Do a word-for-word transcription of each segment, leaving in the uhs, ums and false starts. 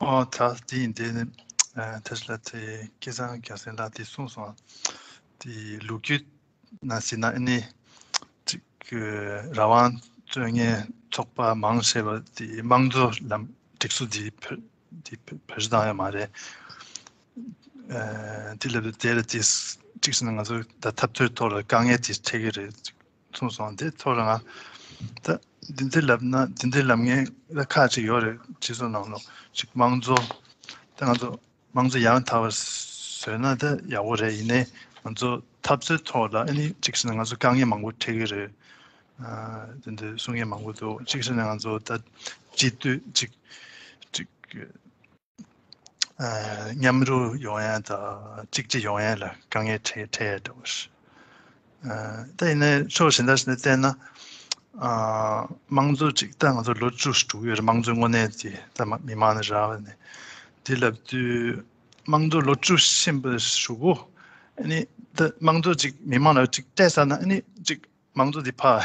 ཨོ་ད་དེ་ཡིན་དེ་ནི་ཨ་ཐེ་སླ་དེ་སྐལ་བཟང་རྒྱལ་མཚན་ལགས་དེ་གསུངས་སོང་། དེ་ལོ་རྒྱུས་ནང་ཟེར་ན་ཨ་ནི་ཅིག་རང་དབང་རྩོད་མཁན་ཚོགས་པ་མང་ཆེ་བ་དེ་དམངས་གཙོ་ལམ་སྒྲིག་སྲོལ་དེ་བེད་དེ་བེད་སྤྱོད་བཏང་ཡོད་མ་རེད། ཨ་དེ་ལབ་དུས་དེ་ལ་དེ་ཅིག་ཟེར་ན་ང་ཚོ་ད་འཐབ་རྩོད་ཐོག་ལ་དཀའ་ངལ་དེ་འཕྲད་ཀྱི་རེད། གསུངས་སོང་། དེ་ཐོག་ལ་ང་ད་འདི་འདི་ལབ་ན་འདི་འདི་ལབ་མཁན་ལ་ཁག་ཅིག་ཡོད་རེད། སྤྱི་ཚོགས་ནང་ལོགས་ཅིག་དམངས་གཙོ་ད་ང་ཚོ་དམངས་གཙོ་ཡང་དག་པ་བཟོས་ན་ད་ཡག་པོ་རེད། ཡིན་ནའི་ང་ཚོ་འཐབ་རྩོད་ཐོག་ལ་ཨ་ནི་ཅིག་ཟེར་ན་ང་ཚོ་དཀའ་ངལ་མང་པོ་འཕྲད་ཀྱི་རེད། ཨ་དེ་འདྲ་གསུང་མཁན་མང་པོ་འདུག་ཅིག་ཟེར་ན་ང་ཚོ་ད་སྤྱི་འཐུས་ཅིག་ཅིག་ཨ་མཉམ་རུབ་ཡོང་ཡ་དང་གཅིག་སྒྲིལ་ཡོང་ཡ་ལ་དཀའ་ངལ་འཕྲད་འཕྲད་ཡ་འདྲ་བོ་རེད། ཨ་ད་ཡིན་ནའི་ཕྱོགས་གཞན་དག་ཞིག་ནས་བལྟས་ན། ཨ་དམངས་གཙོ་ཅིག་ད་ང་ཚོ་ལོ་བཅུ་ཞིག་འགྲོ་གི་ཡོད་རེད། དམངས་གཙོའི་དངོས་གནས་དེ་ད་མ་མི་མང་ནས་རག་པ་ནས་དེ་ལབ་དུས་དམངས་གཙོ་ལོ་བཅུ་ཕྱིན་པའི་གཞུག་གུ་ཨ་ནི་ད་དམངས་གཙོ་ཅིག་མི་མང་ལ་ཅིག་སྤྲད་ཚར་ན་ཨ་ནི་ཅིག་དམངས་གཙོ་དེ་ཕར་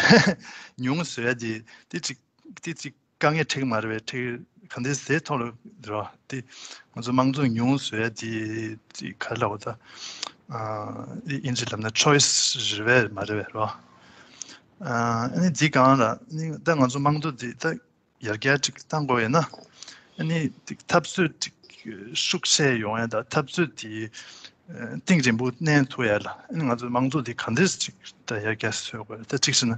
ཉུང་བཟོ་ཡ་དེ་དེ་ཅིག་དེ་ཅིག་དཀའ་ངལ་འཕྲད་ཀྱི་མ་རེད་པས། འཕྲད་ག་འདྲ་ཟེར་ཐོག་ལ་རེད་བ། དེ་ང་ཚོ་དམངས་གཙོ་ཉུང་བཟོ་ཡ་དེ་དེ་ག་རེ་ལབ་དགོས་ད། ཨ་དབྱིན་ཇི་ལབ་ན་choice་རེད་པས་མ་རེད་པས་རེད་བ། ཨ་ནི་འདི་གང་ལ་ནི་ད་ང་ཚོ་དམངས་གཙོ་དེ་ད་ཡར་རྒྱས་ཅིག་བཏང་དགོས་ཡོད་ན། ཨ་ནི་འཐབ་རྩོད་ཅིག་ཤུགས་ཆེ་ཡོང་ཡ་དང་འཐབ་རྩོད་དེ་གཏིང་རིང་པོ་གནས་ཐུབ་ཡ་ལ་ཨ་ནི་ང་ཚོ་དམངས་གཙོ་དེ་ག་འདྲས་ཅིག་ད་ཡར་རྒྱས་བཟོ་དགོས། ད་གཅིག་བྱས་ན་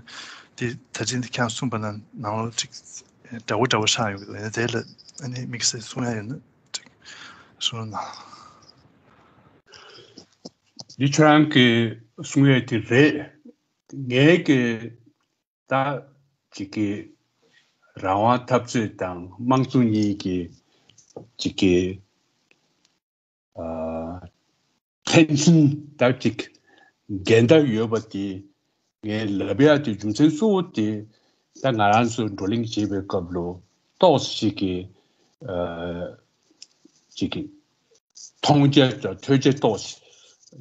དེ་ད་ཅི་འདི་ཁྱེད་གསུངས་པ་ན་ནང་ལོགས་ཅིག་འདྲ་བོ་འདྲ་བོ་ཆགས་ཡོང་གི་འདུག་ཡིན་ན་དེ་ལ་ཨ་ནི་དམིགས་བསལ་གསུང་ཡ་ཡོད་ན་ཅིག་གསུང་རོགས་གནང་། འདི་ཁྱོད་རང་གི་གསུང་ཡ་དེ་རེད། ངའི་གི་ད་ཅིག་གི་རང་དབང་འཐབ་རྩོད་དང་དམངས་གཙོ་གཉིས་ཀྱི་ཅིག་གི་ཨ་tension་ད་ཅིག་འགལ་ཟླ་ཡོད་པ་དེ་ངས་ལབ་ཡ་དེ་རྒྱུ་མཚན་གཙོ་བོ་དེ་ད་ང་རང་ཚོ་བགྲོ་གླེང་བྱེད་པའི་སྐབས་ལ་ཏོག་ཙམ་ཅིག་གི་ཨ་ཅིག་གི་མཐོང་རྒྱ་དང་ཐོས་རྒྱ་ཏོག་ཙམ་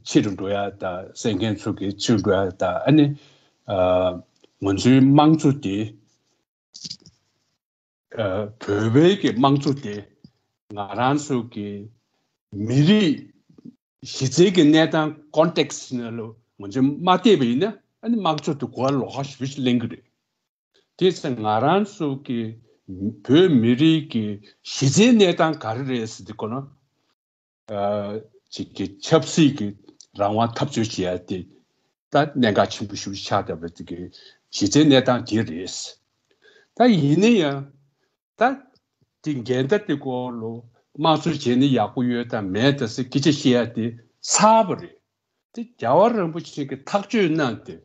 ཆེ་རུ་འགྲོ་ཡ་དང་གསན་མཁན་ཚོ་གི་ཆེ་རུ་འགྲོ་ཡ་དང་ཨ་ནི་ཨ་ང་ཚོའི་དམངས་གཙོ་དེ་ཨ་བོད་པའི་གི་དམངས་གཙོ་དེ་ང་རང་ཚོ་གི་མི་རིགས་གཞི་རྩའི་གི་གནས་སྟངས་context་ནང་ལ་ང་ཚོས་མ་བལྟས་པ་ཡིན་ན་ཨ་ནི་དམངས་གཙོ་དེ་གོ་བ་ལོག་པ་ཞེ་པོ་ཞིག་ལེན་གི་རེད། དེ་ཚེ་ང་རང་ཚོ་གི་བོད་མི་རིགས་ཀྱི་གཞི་རྩའི་གནས་སྟངས་ག་རེ་རེད་ཟེར་དུས་ཀོ་ན། ཨ་ཅིག་གི་ཆབ་སྲིད་ཀྱི་རང་དབང་འཐབ་རྩོད་བྱེད་ཡ་དེ་ད་གནད་འགག་ཆེན་པོ་ཞིག་ཆགས་བསྡད་པ་དེ་གི་གཞི་རྩའི་གནས་སྟངས་དེ་རེད། ད་ཡིན་ན་ཡང་ད་དེ་འགལ་ཟླ་དེ་སྐོར་ལ་དམངས་གཙོ་བྱས་ན་ཡག་པོ་ཡོད་དང་མེད་དང་ཟེར་སྐད་ཆ་བཤད་ཡ་དེ་ཚར་བ་རེད། དེ་རྒྱལ་བ་རིན་པོ་ཆེ་གི་ཐག་གཅོད་གནང་སྟེ།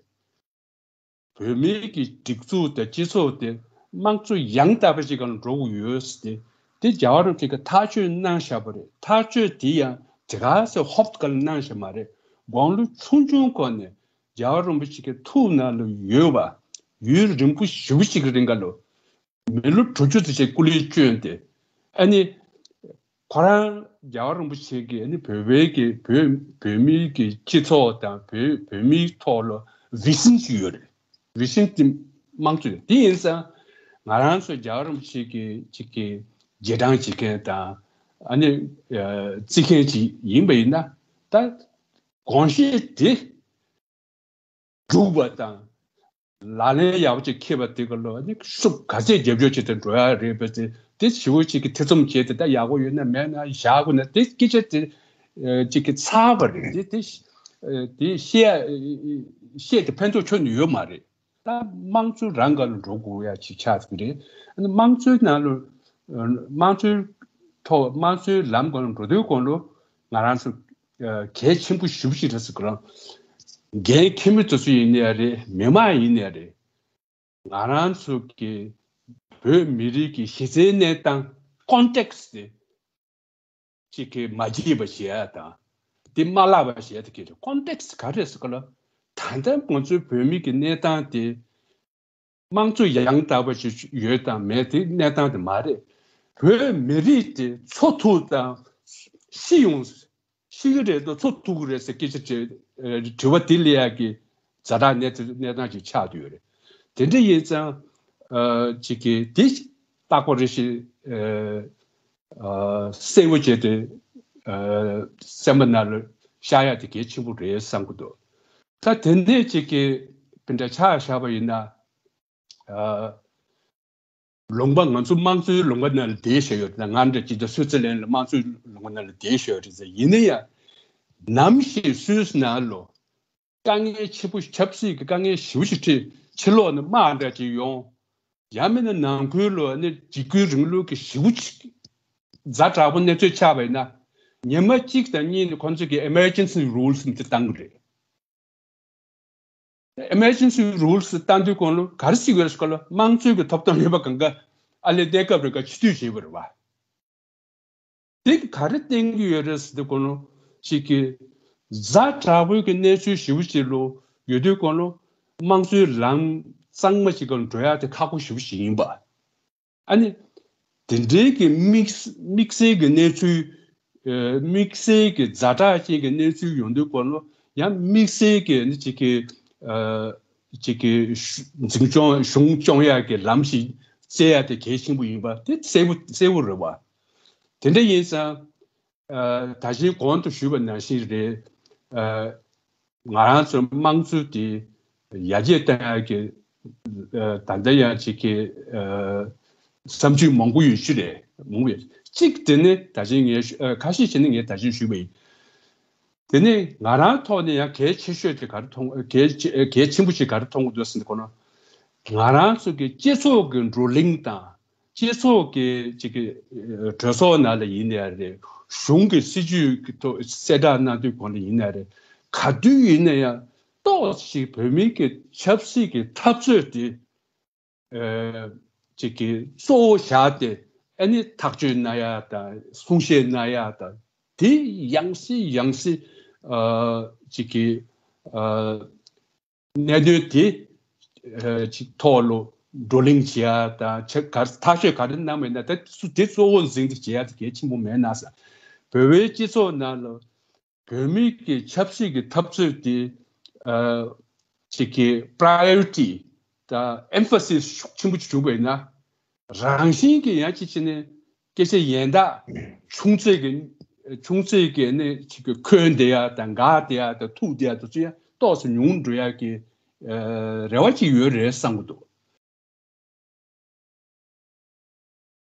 བོད་མིའི་གི་སྒྲིག་འཛུགས་དང་སྤྱི་ཚོགས་དེ་དམངས་གཙོ་ཡང་དག་པ་ཞིག་ག་ལ་འགྲོ་དགོས་ཡོད་ཟེར་ཏེ། དེ་རྒྱལ་བ་རིན་པོ་ཆེ་གི་ཐག་གཅོད་གནང་བཞག་པ་རེད། ཐག་གཅོད་དེ་ཡང་དེ་ག་ཚོད་ཧོབ་ཏེ་ག་ལ་གནང་བཞག་མ་རེད། དགུང་ལོ་ཆུང་ཆུང་སྒང་ནས་རྒྱལ་བ་རིན་པོ་ཆེ་གི་ཐུགས་ནང་ལ་ཡོད་པ་ཡུན་རིང་པོ་ཞེ་པོ་ཅིག་གི་རིང་ག་ལ་མི་ལོ་དྲུག་ཅུ་དེ་ཅིག་སྐུ་ལས་བསྐྱོན་ཏེ། ཨ་ནི། ཁོ་རང་རྒྱལ་བ་རིན་པོ་ཆེ་གིས་ནི་བོད་པའི་གི་བོད་བོད་མིའི་གི་སྤྱི་ཚོགས་དང་བོད་བོད་མིའི་ཐོག་ལ་བི་ཤན་ཅིག་ཡོད་རེད། བི་ཤན་དེ་དམངས་གཙོ་ཡོད། དེ་ཡིན་ཙང་ང་རང་ཚོ་རྒྱལ་བ་རིན་པོ་ཆེ་གི་ཅིག་གི་རྗེས་འབྲང་བྱེད་མཁན་དང་ཨ་ནི་ཨ་བརྩི་མཁན་ཅིག་ཡིན་པ་ཡིན་ན། ད་དགོངས་བཞེད་དེ་སྒྲུབ་པ་དང་། ལག་ལེན་ཡག་པོ་ཅིག་འཁྱེར་བ་དེ་ག་ལོ་ནི་ཤུགས་ག་ཚད་རྒྱབ་སྐྱོར་བྱེད་དུ་འགྲོ་ཡ་རེད་པ་དེ། དེ་ཞི་བོ་ཅིག་གི་ཐེ་ཚོམ་བྱས་ཏེ་ད་ཡག་པོ་ཡོད་ན་མེད་ན་བཞག་དགོས་ན་དེ་སྐད་ཆ་དེ་ཅིག་གི་ཚར་བ་རེད། དེ་དེ་དེ་བཤད་བཤད་དེ་ཕན་ཐོགས་ཁྱོན་ནས་ཡོད་མ་རེད། ད་དམངས་གཙོ་རང་སྒང་ལ་འགྲོ་དགོས་ཡ་ཅིག་ཆགས་ཀྱི་རེད། ཨ་ནི་དམངས་གཙོའི་ནང་ལ་དམངས་གཙོའི་ཐོག་དམངས་གཙོའི་ལམ་སྒང་ལ་འགྲོ་དུས་གོང་ལ་ང་རང་ཚོ་གལ་ཆེན་པོ་ཞེ་པོ་ཞིག་རེད་ཟེར་གི་རང་། འགན་འཁྱེར་མི་དེ་ཚོ་ཡིན་ནའི་རེད། མི་མང་ཡིན་ནའི་རེད། ང་རང་ཚོ་གི་བོད་མི་རིགས་ཀྱི་གཞི་རྩའི་གནས་སྟངས་ཀོན་ཊེག་སི་དེ་གཅིག་གི་མ་བརྗེད་པ་བྱེད་ཡ་དང་། དེ་མ་བརླག་པ་བྱེད་ཡ་དེ་གལ་ཆེ། ཀོན་ཊེག་སི་ག་རེ་ཟེར་གི་ལ། ད་ལྟ་ང་ཚོའི་བོད་མི་གི་གནས་སྟངས་དེ་དམངས་གཙོ་ཡང་དག་པ་ཞིག་ཡོད་དང་མེད་དེ་གནས་སྟངས་དེ་མ་རེད། བོད་མི་རིགས་དེ་འཚོ་ཐུབ་དང་ཤི་ཡོང་། ཤི་གི་རེད་དང་འཚོ་ཐུབ་གི་རེད་ཟེར་སྐད་ཆ་དྲི་དྲི་བ་དེ་སླེབས་ཡག་གི་ཛ་དྲག་གནས་གནས་སྟངས་ཅིག་ཆགས་བསྡད་ཡོད་རེད། དེ་འདྲ་ཡིན་ཙང་ཨ་ཅིག་གི་དེ་རྟག་པ་རེ་ཞིག་ཨ་ གསལ་བོ་བྱས་ཏེ་སེམས་པ་ནང་ལ་ཤར་ཡ་དེ་གལ་ཆེན་པོ་རེད་བསམ་གྱི་འདུག་ད་དེ་ནས་ཅིག་གི་དེ་འདྲ་ཆ་བཞག་པ་ཡིན་ན། ལུང་པ་ང་ཚོ་དམངས་གཙོའི་ལུང་པ་ནང་ལ་བསྡད་བཞག་ཡོད་རེད། ང་འདྲ་ཅིག་ད་སུའི་ཙི་ལན་ལ་དམངས་གཙོའི་ལུང་པ་ནང་ལ་བསྡད་བཞག་ཡོད་རེད་ཟེར། ཡིན་ན་ཡང་ནམ་ཞིག་སུའི་ནང་ལོ་དཀའ་ངལ་ཆེ་པོ་ཆབ་སྲིད་ཀྱི་དཀའ་ངལ་ཞེ་པོ་ཞིག་འཕྲད། ཕྱི་ལོགས་ནས་དམག་འདྲ་ཅིག་ཡོང་། ཡང་མིན་ན་ནང་ཁུལ་ལོ་ནི་འཇིགས་སྐུལ་རིང་ལུགས་ཀྱི་ཞེ་པོ་ཅིག་ཛ་དྲག་པོ་གནས་ཚུལ་ཆགས་པ་ཡིན་ན། ཉི་མ་གཅིག་དང་གཉིས་ནི་ཁོང་ཚོས་ཀྱི་emergency rules ནི་དེ་བཏང་གི་རེད། Emergency rules བཏང་དུས་གོང་ལོ་ག་རེ་ཞིག་ཡོད་རེད་ཟེར་ག་ལོ། དམངས་གཙོའི་གི་ཐོབ་ཐང་ཡོད་པ་གང་ག་ཨ་ལས་གནས་སྐབས་རེ་ག་ཕྱིར་བསྡུ་བྱས་པ་རེད་བ། དེ་ག་རེ་བསྟན་གྱི་ཡོད་རེད་ཟེར་དུས་གོང་ལོ་ཞིག་གི་ཛ་དྲག་པོའི་གི་གནས་ཚུལ་ཞེ་པོ་ཅིག་ལོ་ཡོད་དུས་གོང་ལོ་དམངས་གཙོའི་ལམ་གཙང་མ་ཞིག་ག་འགྲོ་ཡ་དེ་ཁག་པོ་ཞེ་པོ་ཞིག་ཡིན་པ། ཨ་ནི། དེ་འདྲའི་གི་དམིགས་དམིགས་བསལ་གྱི་གནས་ཚུལ། ཨ། དམིགས་བསལ་གྱི་ཛ་དྲག་ཅན་གྱི་གནས་ཚུལ་ཡོང་དུས་སྐོར་ལ་ཡང་དམིགས་བསལ་གྱི་ནི་ཅིག་གི་ཨ། ཅིག་གི་འཛིན་སྐྱོང་གཞུང་སྐྱོང་ཡག་གི་ལམ་ཞིག་བཙལ་ཡག་དེ་གལ་ཆེན་པོ་ཡིན་པ་དེ་གསལ་པོ་གསལ་པོ་རེད་བ། དེ་འདྲ་ཡིན་ཙང་། ཨ། ད་གིན་གོང་དུ་ཞུས་པ་ནང་བཞིན་རེད། ཨ། ང་རང་ཚོའི་དམངས་གཙོ་དེ་ཡར་རྒྱས་གཏོང་ཡག་གི་ཨ། ད་ལྟ་ཡང་ཅིག་གི་ཨ། བསམ་ཚུལ་མང་པོ་ཡོད་ཤི་རེད། མང་པོ་ཡོད། གཅིག་དེ་ནི་ད་གིན་ངས་ཨ། ཁ་ཤས་ཤིག་ནི་ངས་ད་གིན་ཞུས་པ་ཡིན། དེ་ནི་ང་རང་ཐོག་ནས་ཡང་གལ་ཆེ་ཤོས་དེ་ག་རེ་མཐོང་། གལ་ཆེ་གལ་ཆེན་པོ་ཞིག་ག་རེ་མཐོང་གི་འདུག་ཟེར་ན་གོ་ན། ང་རང་ཚོ་གི་སྤྱི་ཚོགས་ཀྱི་བགྲོ་གླེང་དང་། སྤྱི་ཚོགས་ཀྱི་ཅིག་གི་གྲོས་ཚོགས་ནང་ལ་ཡིན་ནའི་རེད། གཞུང་གི་སྲིད་ཇུས་ཀྱི་ཐོག་གསལ་བསྒྲགས་གནང་དུས་གོང་ལ་ཡིན་ནའི་རེད། ག་དུས་ཡིན་ན་ཡང་ཏོག་ཙམ་ཞིག་བོད་མིའི་གི་ཆབ་སྲིད་ཀྱི་འཐབ་རྩོད་དེ་ཨ། ཅིག་གི་གཙོ་བོ་བཞག་སྟེ་ཨ་ནི་ཐག་གཅོད་གནང་ཡག་དང་གསུང་བཤད་གནང་ཡག་དང་དེ་ཡང་སེ་ཡང་སེ་ཨ། ཅིག་གི་ཨ། གནད་དོན་དེ་ཨ། ཅིག་ཐོག་ལ་བགྲོ་གླེང་བྱེད་ཡག་དང་ཆ་ག་ཐག་གཅོད་ག་རེ་གནང་བ་ཡིན་ན་ད་དེ་གཙོ་བོ་འཛིན་ཏེ་བྱེད་ཡག་དེ་གལ་ཆེན་པོ་མེད་ན་ཟེར། བོད་པའི་སྤྱི་ཚོགས་ནང་ལ་བོད་མི་གི་ཆབ་སྲིད་ཀྱི་འཐབ་རྩོད་དེ་ཨ། ཅིག་གི་priority དང་emphasis ཤུགས་ཆེན་པོ་ཅིག་བྱུང་བ་ཡིན་ན། རང་བཞིན་གྱི་ཡང་ཅིག་བྱས་ནས་སྐད་ཆ་ཡན་དག་ཆུང་ཚེགས་ཀྱི་ཆུང་ཚེགས་ཀྱི་ནི་ཅིག་གི་འཁོན་བསྡད་ཡག་དང་འགག་བསྡད་ཡག་དང་ཐུག་བསྡད་ཡག་དེ་ཚོ་ཡང་ཏོག་ཙམ་ཉུང་འགྲོ་ཡག་གི་ཨ། རེ་བ་ཅིག་ཡོད་རེད་བསམ་གྱི་འདུག